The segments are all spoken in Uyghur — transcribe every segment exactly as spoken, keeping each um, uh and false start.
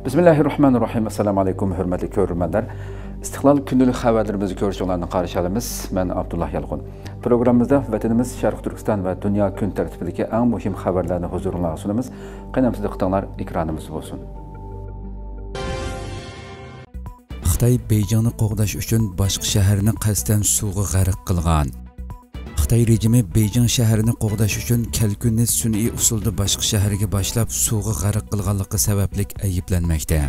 بىسمىللاھىررەھمانىررەھىم. ئەسسالامۇ ئەلەيكۇم، ھۆرمەتلىك كۆرۈرمەنلەر. ئىستىقلال كۈندىلىك خەۋەرلىرىمىزنى كۆرۈشۈڭلارنى قارشى ئالىمىز. مەن ئابدۇللا يالقۇن. پروگراممىمىزدا ۋەتىنىمىز شەرقىي تۈركىستان ۋە دۇنيا كۈن تەرتىپىدىكى ئەڭ مۇھىم خەۋەرلەرنى ھۇزۇرۇڭلارغا سۇنىمىز. قېنى ئەمدى دىققىتىڭلار ئېكرانىمىزدا بولسۇن. خىتاي بېيجىڭنى قوغداش ئۈچۈن باشقا شەھەرنى قەستەن سۇغا غەرق قىلغان. خىتاي رېجىمى بېيجىڭ شەھىرىنى قوغداش ئۈچۈن كەلكۈننى سۈنئىي ئۇسۇلدا باشقا شەھەرگە باشلاپ، سۇغا غەرق قىلغانلىقى سەۋەبلىك ئەيىبلەنمەكتە.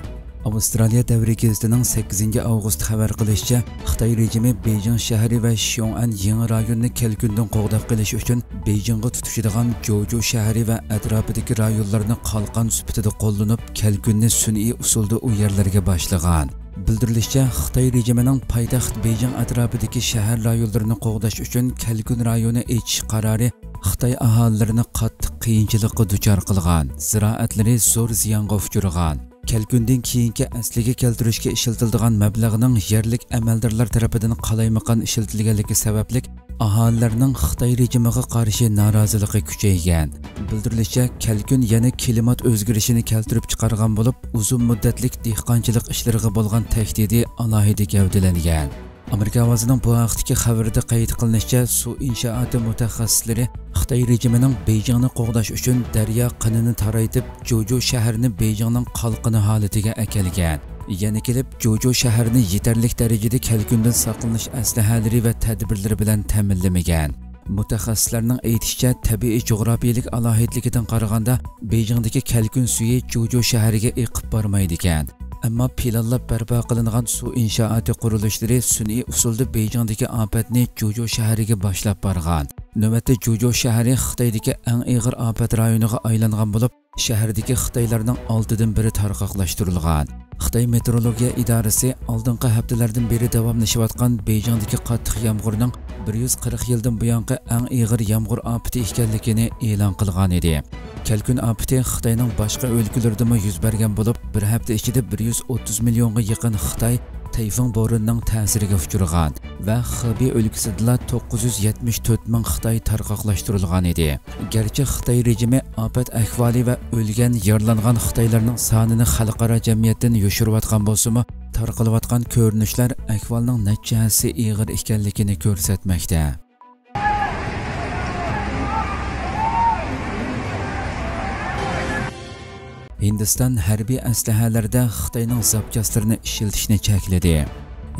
ئاۋسترالىيە دەۋرى گېزىتىنىڭ سەككىزىنچى ئاۋغۇست خەۋەر قىلىشىچە، خىتاي رېجىمى بېيجىڭ شەھىرى ۋە شيوڭئەن يېڭى رايونىنى كەلكۈندىن قوغداپ قېلىش ئۈچۈن بېيجىڭغا تۇتىشىدىغان جوجو شەھىرى ۋە ئەتراپىدىكى رايونلارنى قالقان سۈپىتىدە قوللىنىپ، كەلكۈننى سۈنئىي ئۇسۇلدا ئۇ يەرلەرگە باشلىغان. بىلدۈرۈلۈشىچە، خىتاي رېجىمىنىڭ پايتەخت بېيجىڭ ئەتراپىدىكى شەھەر رايونلىرىنى قوغداش ئۈچۈن كەلكۈن رايونى ئېچىش قارارى خىتاي ئاھالىلىرىنى قاتتىق قىيىنچىلىققا دۇچار قىلغان، زىرائەتلىرى زور زىيانغا ئۇچرىغان. كەلكۈندىن كېيىنكى ئەسلىگە كەلتۈرۈشكە ئىشلىتىلىدىغان مەبلەغنىڭ يەرلىك ئەمەلدارلار تەرىپىدىن قالايمىقان ئىشلىتىلگەنلىكى سەۋەبلىك، ئاھالىلەرنىڭ خىتاي رېجىمىغا قارشى نارازىلىقى كۈچەيگەن. بىلدۈرۈلۈشىچە، كەلكۈن يەنە كىلىمات ئۆزگىرىشىنى كەلتۈرۈپ چىقارغان بولۇپ، ئۇزۇن مۇددەتلىك دېھقانچىلىق ئىشلىرىغا بولغان تەھدىتى ئالاھىدە گەۋدىلەنگەن. ئامېرىكا ئاۋازىنىڭ بۇ ھەقتىكى خەۋىرىدە قەيت قىلىنىشىچە، سۇ ئىنشائاتى مۇتەخەسسىسلىرى خىتاي رېجىمىنىڭ بېيجىڭنى قوغداش ئۈچۈن دەريا قىنىنى تارايتىپ، جۇجۇ شەھىرىنى بېيجىڭنىڭ قالقىنى ھالىتىگە ئەكەلگەن. يەنە كېلىپ، جۇجۇ شەھىرىنى يېتەرلىك دەرىجىدە كەلكۈندىن ساقلىنىش ئەسلىھەلىرى ۋە تەدبىرلىرى بىلەن تەمىنلىمىگەن. مۇتەخەسسىسلەرنىڭ ئېيتىشىچە، تەبىئىي جۇغراپىيىلىك ئالاھىدىلىكىدىن قارىغاندا، بېيجىڭدىكى كەلكۈن سۈيى جۇجۇ شەھىرىگە ئېقىپ بارمايدىكەن. ئەمما پىلانلاپ بەرپا قىلىنغان سۇ ئىنشائاتى قۇرۇلۇشلىرى سۈنئىي ئۇسۇلدا بېيجىڭدىكى ئاپەتنى جۇجۇ شەھىرىگە باشلاپ بارغان. نۆۋەتتە جۇجۇ شەھىرى خىتايدىكى ئەڭ ئېغىر ئاپەت رايونىغا ئايلانغان بولۇپ، شەھەردىكى خىتايلارنىڭ ئالتىدىن بىرى تارقاقلاشتۇرۇلغان. خىتاي مېتېئورولوگىيە ئىدارىسى ئالدىنقى ھەپتىلەردىن بېرى داۋاملىشىۋاتقان بېيجىڭدىكى قاتتىق يامغۇرنىڭ بىر يۈز قىرىق يىلدىن بۇيانقى ئەڭ ئېغىر يامغۇر ئاپىتى ئىكەنلىكىنى ئېلان قىلغان ئىدى. كەلكۈن ئاپىتى خىتاينىڭ باشقا ئۆلكىلىرىدىمۇ يۈز بەرگەن بولۇپ، بىر ھەپتە ئىچىدە بىر يۈز ئوتتۇز مىليونغا يېقىن خىتاي تەيفۇڭ بورىنىنىڭ تەسىرىگە ئۇچرىغان ۋە خېبېي ئۆلكىسىدىلا توققۇز يۈز يەتمىش تۆت مىڭ خىتاي تارقاقلاشتۇرۇلغان ئىدى. گەرچە خىتاي رېجىمى ئاپەت ئەھۋالى ۋە ئۆلگەن، يارىلانغان خىتايلارنىڭ سانىنى خەلقئارا جەمئىيەتتىن يوشۇرۇۋاتقان بولسىمۇ، تارقىلىۋاتقان كۆرۈنۈشلەر ئەھۋالنىڭ نەچچە ھەسسە ئېغىر ئىكەنلىكىنى كۆرسەتمەكتە. ھىندىستان ھەربىي ئەسلىھەلەردە خىتاينىڭ زاپچاسلىرىنى ئىشلىتىشنى چەكلىدى.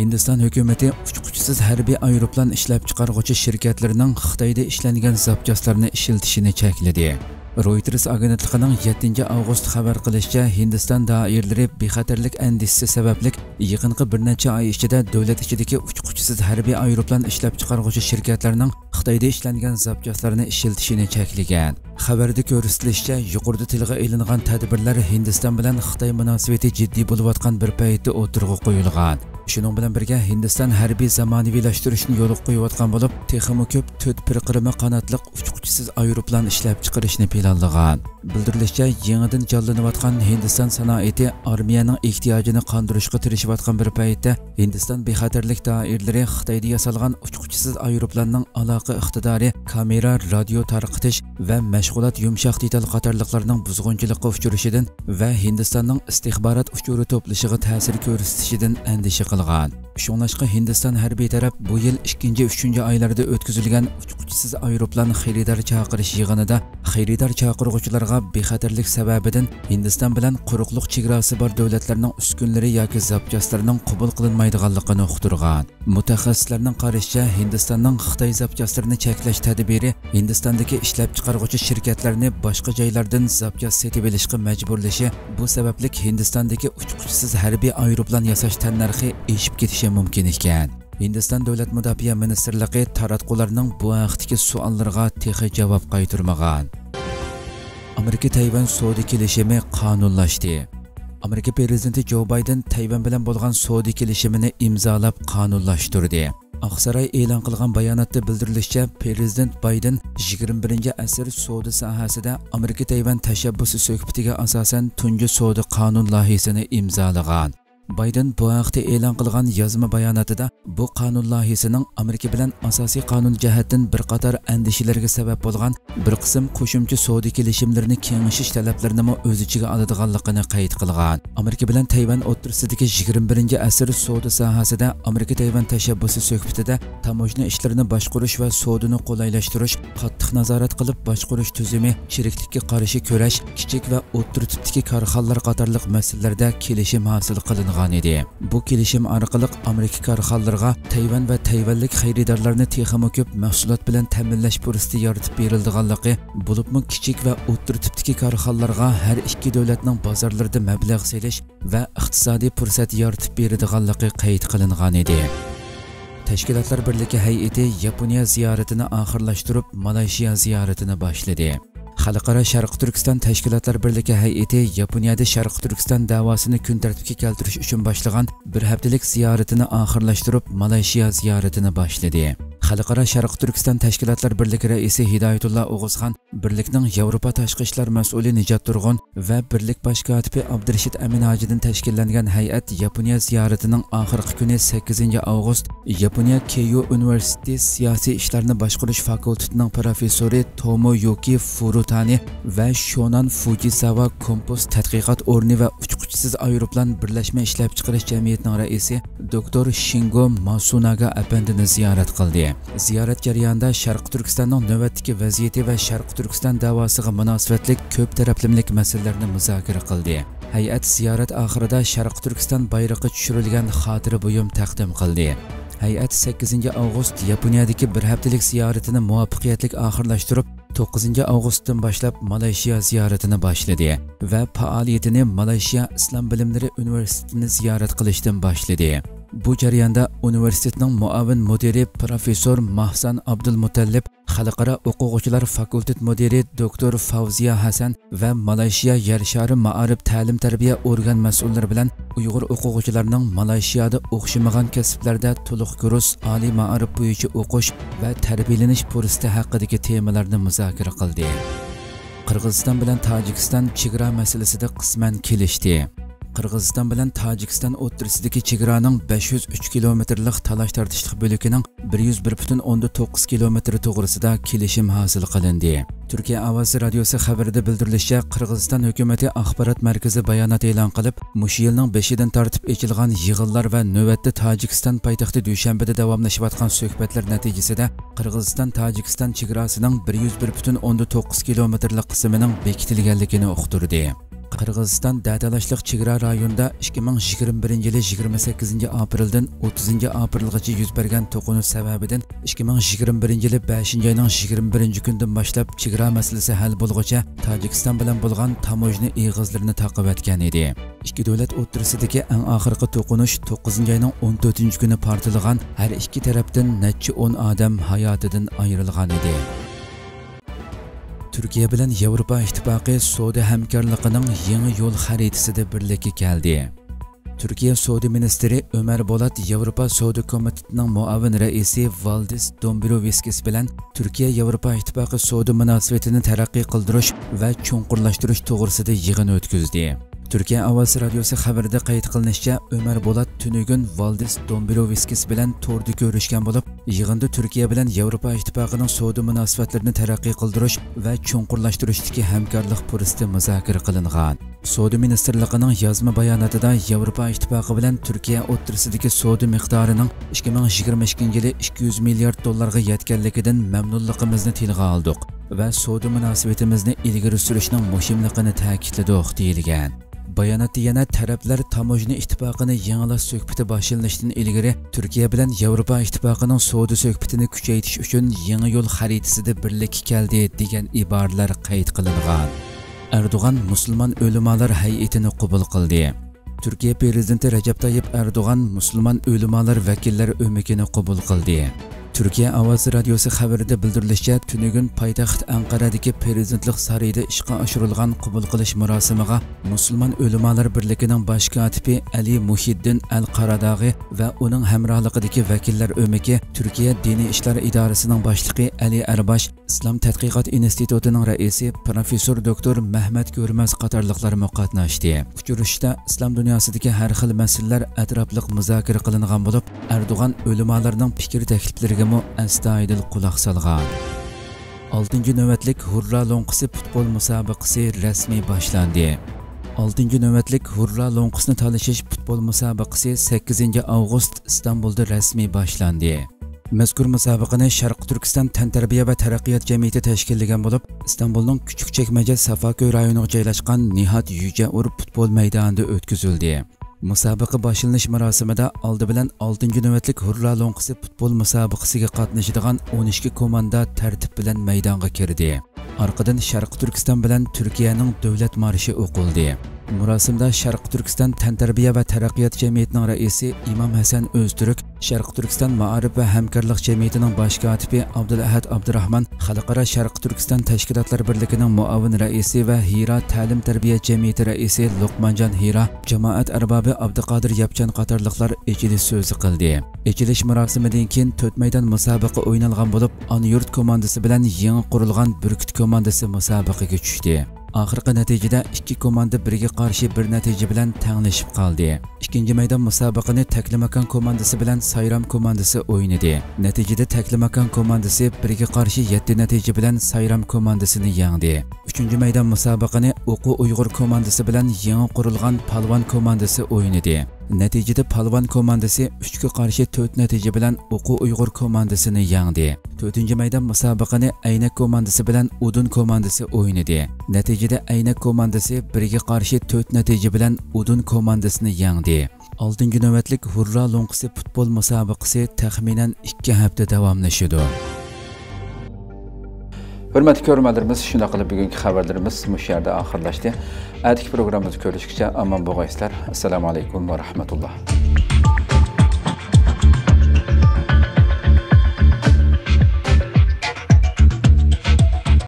ھىندىستان ھۆكۈمىتى ئۇچقۇچىسىز ھەربىي ئايروپىلان ئىشلەپچىقارغۇچى شىركەتلىرىنىڭ خىتايدا ئىشلەنگەن زاپچاسلىرىنى ئىشلىتىشىنى چەكلىدى. رويتېرس ئاگېنتلىقىنىڭ يەتتىنچى ئاۋغۇست خەۋەر قىلىشىچە، ھىندىستان دائىرىلىرى بىخەتەرلىك ئەندىشىسى سەۋەبلىك، يېقىنقى بىر نەچچە ئاي ئىچىدە دۆلەت ئىچىدىكى ئۇچقۇچىسىز ھەربىي ئايروپىلان ئىشلەپچىقارغۇچى شىركەتلەرنىڭ خىتايدا ئىشلەنگەن زاپچاسلىرىنى ئىشلىتىشىنى چەكلىگەن. خەۋەردە كۆرسىتىلىشىچە، يۇقىرىدا تىلغا ئېلىنغان تەدبىرلەر ھىندىستان بىلەن خىتاي مۇناسىۋىتى جىددىي بولۇۋاتقان بىر پەيتتە ئوتتۇرىغا قويۇلغان. شۇنىڭ بىلەن بىرگە، ھىندىستان ھەربىي زامانىۋىلاشتۇرۇشنى يولغا قويۇۋاتقان بولۇپ، تېخىمۇ كۆپ تۆت پىرقىرىما قاناتلىق ئۇچقۇچىسىز ئايروپىلان ئىشلەپچىقىرىشنى پىلانلىغان. بىلدۈرۈلۈشىچە، يېڭىدىن جانلىنىۋاتقان ھىندىستان سانائىتى ئارمىيەنىڭ ئېھتىياجىنى قاندۇرۇشقا تىرىشىۋاتقان بىر پەيتتە، ھىندىستان بىخەتەرلىك دائىرىلىرى خىتايدا ياسالغان ئۇچقۇچىسىز ئايروپىلاننىڭ ئالاقە ئىقتىدارى، كامېرا، رادىيو تارقىتىش ۋە مەشغۇلات يۇمشاق دېتال قاتارلىقلارنىڭ بۇزغۇنچىلىققا ئۇچرىشىدىن ۋە ھىندىستاننىڭ ئىستىخبارات ئۇچۇرى توپلىشىغا تەسىر كۆرسىتىشىدىن ئەندىشە قىلغان. شۇڭلاشقا، ھىندىستان ھەربىي تەرەپ بۇ يىل ئىككىنچى، ئۈچىنچى ئايلاردا ئۆتكۈزۈلگەن ئۇچقۇچىسىز ئايروپىلان خېرىدار چاقىرىش يىغىنىدا خېرىدار چاقىرغۇچىلارغا بىخەتەرلىك سەۋەبىدىن ھىندىستان بىلەن قۇرۇقلۇق چېگراسى بار دۆلەتلەرنىڭ ئۈسكۈنىلىرى ياكى زاپچاسلىرىنىڭ قوبۇل قىلىنمايدىغانلىقىنى ئۇقتۇرغان. مۇتەخەسسىسلەرنىڭ قارىشىچە، ھىندىستاننىڭ خىتاي زاپچاسلىرىنى چەكلەش تەدبىرى ھىندىستاندىكى ئىشلەپچىقارغۇچى شىركەتلەرنى باشقا جايلاردىن زاپچاس سېتىۋېلىشقا مەجبۇرلىشى، بۇ سەۋەبلىك ھىندىستاندىكى ئۇچقۇچىسىز ھەربىي ئايروپىلان ياساش تەننەرخى ئېشىپ كېتىشى مۇمكىن ئىكەن. ھىندىستان دۆلەت مۇداپىئە مىنىستىرلىقى تاراتقۇلارنىڭ بۇ ھەقتىكى سوئاللىرىغا تېخى جاۋاب قايتۇرمىغان. ئامېرىكا تەيۋەن سودا كېلىشىمى قانۇنلاشتى. ئامېرىكا پىرېزىدېنتى جو بايدېن تەيۋەن بىلەن بولغان سودا كېلىشىمىنى ئىمزالاپ قانۇنلاشتۇردى. ئاقساراي ئېلان قىلغان باياناتتا بىلدۈرۈلۈشىچە، پىرېزىدېنت بايدېن يىگىرمە بىرىنچى ئەسىر سودا ساھەسىدە ئامېرىكا تەيۋەن تەشەببۇسى سۆھبىتىگە ئاساسەن تۇنجى سودا قانۇن لايىھىسىنى ئىمزالىغان. بايدېن بۇ ھەقتە ئېلان قىلغان يازما باياناتىدا بۇ قانۇن لايىھىسىنىڭ ئامېرىكا بىلەن ئاساسىي قانۇن جەھەتتىن بىر قاتار ئەندىشىلەرگە سەۋەب بولغان بىر قىسىم قوشۇمچە سودا كېلىشىملىرىنى كېڭىشىش تەلەپلىرىنىمۇ ئۆز ئىچىگە ئالىدىغانلىقىنى قەيت قىلغان. ئامېرىكا بىلەن تەيۋەن ئوتتۇرىسىدىكى يىگىرمە بىرىنچى ئەسىر سودا ساھەسىدە ئامېرىكا تەيۋەن تەشەببۇسى سۆھبىتىدە تاموژنا ئىشلىرىنى باشقۇرۇش ۋە سودىنى قولايلاشتۇرۇش، قاتتىق نازارەت قىلىپ باشقۇرۇش تۈزۈمى، چىرىكلىككە قارشى كۈرەش، كىچىك ۋە ئوتتۇرا تىپتىكى كارخانىلار قاتارلىق مەسىلىلەردە كېلىشىم ھاسىل قىلىنغان ئىدى. بۇ كېلىشىم ئارقىلىق ئامېرىكا كارخانىلىرىغا تەيۋەن ۋە تەيۋەنلىك خېرىدارلارنى تېخىمۇ كۆپ مەھسۇلات بىلەن تەمىنلەش پۇرسىتى يارىتىپ بېرىلىدىغانلىقى، بولۇپمۇ كىچىك ۋە ئوتتۇرا تىپتىكى كارخانىلارغا ھەر ئىككى دۆلەتنىڭ بازارلىرىدا مەبلەغ سېلىش ۋە ئىقتىسادىي پۇرسەت يارىتىپ بېرىدىغانلىقى قەيت قىلىنغان ئىدى. تەشكىلاتلار بىرلىكى ھەيئىتى ياپونىيە زىيارىتىنى ئاخىرلاشتۇرۇپ، مالايشىيا زىيارىتىنى باشلىدى. خەلقئارا شەرقىي تۈركىستان تەشكىلاتلار بىرلىكى ھەيئىتى ياپونىيەدە شەرقىي تۈركىستان دەۋاسىنى كۈن تەرتىپكە كەلتۈرۈش ئۈچۈن باشلىغان بىر ھەپتىلىك زىيارىتىنى ئاخىرلاشتۇرۇپ، مالايشىيا زىيارىتىنى باشلىدى. خەلقئارا شەرقىي تۈركىستان تەشكىلاتلار بىرلىكى رەئىسى ھىدايەتۇللا ئوغۇزخان بىرلىكنىڭ ياۋروپا تاشقى ئىشلار مەسئۇلى نىجات تۇرغۇن ۋە بىرلىك باش كاتىپى ئابدۇرېشىت ئەمىنھاجىدىن تەشكىللەنگەن ھەيئەت ياپونىيە زىيارىتىنىڭ ئاخىرقى كۈنى، سەككىزىنچى ئاۋغۇست، ياپونىيە كېيو ئۇنىۋېرسىتېتى سىياسىي ئىشلارنى باشقۇرۇش فاكۇلتېتىنىڭ پروفېسسورى تومويۇكى فۇرۇتانى ۋە شونان فۇجىساۋا كومپوس تەتقىقات ئورنى ۋە ئۇچقۇچىسىز ئايروپىلان بىرلەشمە ئىشلەپچىقىرىش جەمئىيىتىنىڭ رەئىسى دوكتور شىنگو ماسۇناگا ئەپەندىنى زىيارەت قىلدى. زىيارەت جەريانىدا شەرقىي تۈركىستاننىڭ نۆۋەتتىكى ۋەزىيىتى ۋە شەرقىي تۈركىستان دەۋاسىغا مۇناسىۋەتلىك كۆپ تەرەپلىمىلىك مەسىلىلەرنى مۇزاكىرە قىلدى. ھەيئەت زىيارەت ئاخىرىدا شەرقىي تۈركىستان بايرىقى چۈشۈرۈلگەن خاتىرە بۇيۇم تەقدىم قىلدى. ھەيئەت سەككىزىنچى ئاۋغۇست ياپونىيەدىكى بىر ھەپتىلىك زىيارىتىنى مۇۋەپپەقىيەتلىك ئاخىرلاشتۇرۇپ، توققۇزىنچى ئاۋغۇستتىن باشلاپ مالايشىيا زىيارىتىنى باشلىدى ۋە پائالىيىتىنى مالايشىيا ئىسلام بىلىملىرى ئۇنىۋېرسىتېتىنى زىيارەت قىلىشتىن باشلىدى. بۇ جەرياندا ئۇنىۋېرسىتېتنىڭ مۇئاۋىن مۇدىرى پروفېسسور ماھسان ئابدۇلمۇتەللىپ، خەلقئارا ئوقۇغۇچىلار فاكۇلتېت مۇدىرى دوكتور فاۋزىيە ھەسەن ۋە مالايشىيا يەر شارى مائارىپ تەلىم-تەربىيە ئورگان مەسئۇللىرى بىلەن ئۇيغۇر ئوقۇغۇچىلارنىڭ مالايشىيادا ئوخشىمىغان كەسىپلەردە تولۇق كۇرس ئالىي مائارىپ بويىچە ئوقۇش ۋە تەربىيەلىنىش پۇرسىتى ھەققىدىكى تېمىلارنى مۇزاكىرە قىلدى. قىرغىزىستان بىلەن تاجىكىستان چېگرا مەسىلىسىدە قىسمەن كېلىشتى. قىرغىزىستان بىلەن تاجىكىستان ئوتتۇرىسىدىكى چېگرانىڭ بەش يۈز ئۈچ كىلومېتىرلىق تالاش-تارتىشلىق بۆلىكىنىڭ بىر يۈز بىر پۈتۈن ئوندىن توققۇز كىلومېتىرى توغرىسىدا كېلىشىم ھاسىل قىلىندى. تۈركىيە ئاۋازى رادىيوسى خەۋىرىدە بىلدۈرۈلۈشىچە، قىرغىزىستان ھۆكۈمىتى ئاخبارات مەركىزى بايانات ئېلان قىلىپ، مۇشۇ يىلنىڭ بېشىدىن تارتىپ ئېچىلغان يىغىنلار ۋە نۆۋەتتە تاجىكىستان پايتەختى دۈشەنبىدە داۋاملىشىۋاتقان سۆھبەتلەر نەتىجىسىدە، قىرغىزىستان تاجىكىستان چېگراسىنىڭ بىر يۈز بىر پۈتۈن ئوندىن توققۇز كىلومېتىرلىق قىسمىنىڭ بېكىتىلگەنلىكىنى ئۇقتۇردى. قىرغىزىستان دەتالاشلىق چېگرا رايونىدا ئىككى مىڭ يىگىرمە بىرىنچى يىلى يىگىرمە سەككىزىنچى ئاپرېلدىن ئوتتۇزىنچى ئاپرېلغىچە يۈز بەرگەن توقۇنۇش سەۋەبىدىن، ئىككى مىڭ يىگىرمە بىرىنچى يىلى بەشىنچى ئاينىڭ يىگىرمە بىرىنچى كۈنىدىن باشلاپ چېگرا مەسىلىسى ھەل بولغۇچە تاجىكىستان بىلەن بولغان تاموژنا ئېغىزلىرىنى تاقىۋەتكەن ئىدى. ئىككى دۆلەت ئوتتۇرىسىدىكى ئەڭ ئاخىرقى توقۇنۇش توققۇزىنچى ئاينىڭ ئون تۆتىنچى كۈنى پارتلىغان، ھەر ئىككى تەرەپتىن نەچچە ئون ئادەم ھاياتىدىن ئايرىلغان ئىدى. تۈركىيە بىلەن ياۋروپا ئىتتىپاقى سودا ھەمكارلىقىنىڭ يېڭى يول خەرىتىسىدە بىرلىككە كەلدى. تۈركىيە سودا مىنىستىرى ئۆمەر بولات ياۋروپا سودا كومىتېتىنىڭ مۇئاۋىن رەئىسى ۋالدىس دومبروۋسكىس بىلەن تۈركىيە ياۋروپا ئىتتىپاقى سودا مۇناسىۋىتىنى تەرەققىي قىلدۇرۇش ۋە چوڭقۇرلاشتۇرۇش توغرىسىدا يىغىن ئۆتكۈزدى. تۈركىيە ئاۋازى رادىيوسى خەۋىرىدە قەيت قىلىنىشىچە، ئۆمەر بولات تۈنۈگۈن ۋالدىس دومبروۋسكىس بىلەن توردا كۆرۈشكەن بولۇپ، يىغىندا تۈركىيە بىلەن ياۋروپا ئىتتىپاقىنىڭ سودا مۇناسىۋەتلىرىنى تەرەققىي قىلدۇرۇش ۋە چوڭقۇرلاشتۇرۇشتىكى ھەمكارلىق پۇرسىتى مۇزاكىرە قىلىنغان. سودا مىنىستىرلىقىنىڭ يازما باياناتىدا ياۋروپا ئىتتىپاقى بىلەن تۈركىيە ئوتتۇرىسىدىكى سودا مىقدارىنىڭ ئىككى مىڭ يىگىرمە ئىككىنچى يىلى ئىككى يۈز مىليارد دوللارغا يەتكەنلىكىدىن مەمنۇنلۇقىمىزنى تىلغا ئالدۇق ۋە سودا مۇناسىۋىتىمىزنى ئىلگىرى سۈرۈشنىڭ مۇھىملىقىنى تەكىتلىدۇق، دېيىلگەن. باياناتتا يەنە تەرەپلەر تاموژنا ئىتتىپاقىنى يېڭىلاش سۆھبىتى باشلىنىشتىن ئىلگىرى تۈركىيە بىلەن ياۋروپا ئىتتىپاقىنىڭ سودا سۆھبىتىنى كۈچەيتىش ئۈچۈن يېڭى يول خەرىتىسىدە بىرلىككە كەلدى، دېگەن ئىبارىلەر قەيت قىلىنغان. ئەردوغان مۇسۇلمان ئۆلىمالار ھەيئىتىنى قوبۇل قىلدى. تۈركىيە پىرېزىدېنتى رەجەپ تايىپ ئەردوغان مۇسۇلمان ئۆلىمالار ۋەكىللەر ئۆمىكىنى قوبۇل قىلدى. تۈركىيە ئاۋازى رادىيوسى خەۋىرىدە بىلدۈرۈلۈشىچە، تۈنۈگۈن پايتەخت ئەنقەرەدىكى پىرېزىدېنتلىق سارىيىدا ئىشقا ئاشۇرۇلغان قوبۇل قىلىش مۇراسىمىغا مۇسۇلمان ئۆلىمالار بىرلىكىنىڭ باش كاتىپى ئەلى مۇھىددىن ئەل قاراداغى ۋە ئۇنىڭ ھەمراھلىقىدىكى ۋەكىللەر ئۆمىكى، تۈركىيە دىنىي ئىشلار ئىدارىسىنىڭ باشلىقى ئەلى ئەرباش، ئىسلام تەتقىقات ئىنستىتۇتىنىڭ رەئىسى، پروفېسسور دوكتور مەھمەت گۆرمەز قاتارلىقلارمۇ قاتناشتى. ئۇچرىشىشتا ئىسلام دۇنياسىدىكى ھەر خىل مەسىلىلەر ئەتراپلىق مۇزاكىرە قىلىنغان بولۇپ، ئەردوغان ئۆلىمالارنىڭ پىكىر تەكلىپلىرىگىمۇ ئەستايىدىل قۇلاق سالغان. ئالتىنچى نۆۋەتلىك ھۇررا لوڭقىسى پۇتبول مۇسابىقىسى رەسمىي باشلاندى. ئالتىنچى نۆۋەتلىك ھۇررا لوڭقىسىنى تالىشىش پۇتبول مۇسابىقىسى سەككىزىنچى ئاۋغۇست ئىستانبۇلدا رەسمىي باشلاندى. مەزكۇر مۇسابىقىنى شەرقىي تۈركىستان تەنتەربىيە ۋە تەرەققىيات جەمئىيىتى تەشكىللىگەن بولۇپ، ئىستانبۇلنىڭ كۈچۈكچەكمەجە سافاكۆي رايونىغا جايلاشقان نىھات يۈجەئۇر پۇتبول مەيدانىدا ئۆتكۈزۈلدى. مۇسابىقە باشلىنىش مۇراسىمىدا ئالدى بىلەن ئالتىنچى نۆۋەتلىك ھۇررا لوڭقىسى پۇتبول مۇسابىقىسىگە قاتنىشىدىغان ئون ئىككى كوماندا تەرتىپ بىلەن مەيدانغا كىردى. ئارقىدىن شەرقىي تۈركىستان بىلەن تۈركىيەنىڭ دۆلەت مارشى ئوقۇلدى. مۇراسىمدا شەرقىي تۈركىستان تەنتەربىيە ۋە تەرەققىيات جەمئىيىتىنىڭ رەئىسى ئىمام ھەسەن ئۆزتۈرك، شەرقىي تۈركىستان مائارىپ ۋە ھەمكارلىق جەمئىيىتىنىڭ باش كاتىپى ئابدۇلئەھەد ئابدۇراخمان، خەلقئارا شەرقىي تۈركىستان تەشكىلاتلار بىرلىكىنىڭ مۇئاۋىن رەئىسى ۋە ھىرا تەلىم تەربىيە جەمئىيىتى رەئىسى لوقمانجان ھىرا، جامائەت ئەربابى ئابدۇقادىر ياپچان قاتارلىقلار ئېچىلىش سۆزى قىلدى. ئېچىلىش مۇراسىمىدىن كېيىن تۆت مەيدان مۇسابىقە ئوينالغان بولۇپ، ئانا يۇرت كوماندىسى بىلەن يېڭى قۇرۇلغان بۈركۈت كوماندىسى مۇسابىقىگە چۈشتى. ئاخىرقى نەتىجىدە ئىككى كوماندا بىرگە قارشى بىر نەتىجە بىلەن تەڭلىشىپ قالدى. ئىككىنچى مەيدان مۇسابىقىنى تەكلىماكان كوماندىسى بىلەن سايرام كوماندىسى ئوينىدى. نەتىجىدە تەكلىماكان كوماندىسى بىرگە قارشى يەتتە نەتىجە بىلەن سايرام كوماندىسىنى يەڭدى. ئۈچىنچى مەيدان مۇسابىقىنى ئوقۇ ئۇيغۇر كوماندىسى بىلەن يېڭى قۇرۇلغان پالۋان كوماندىسى ئوينىدى. نەتىجىدە پالۋان كوماندىسى ئۈچكە قارشى تۆت نەتىجە بىلەن ئوقۇ ئۇيغۇر كوماندىسىنى يەڭدى. تۆتىنچى مەيدان مۇسابىقىنى ئەينەك كوماندىسى بىلەن ئۇدۇن كوماندىسى ئوينىدى. نەتىجىدە ئەينەك كوماندىسى بىرگە قارشى تۆت نەتىجە بىلەن ئۇدۇن كوماندىسىنى يەڭدى. ئالتىنچى نۆۋەتلىك ھۇررا لوڭقىسى پۇتبول مۇسابىقىسى تەخمىنەن ئىككى ھەپتە داۋاملىشىدۇ. ھۆرمەتلىك كۆرۈرمەنلىرىمىز، شۇنداق قىلىپ بۈگۈنكى خەۋەرلىرىمىز مۇشۇ يەردە ئاخىرلاشتى. ئەتىكى پروگراممىمىزدا كۆرۈشكىچە ئامان بولغايسىلەر. ئەسسالامۇ ئەلەيكۇم ۋە رەھمەتۇللا.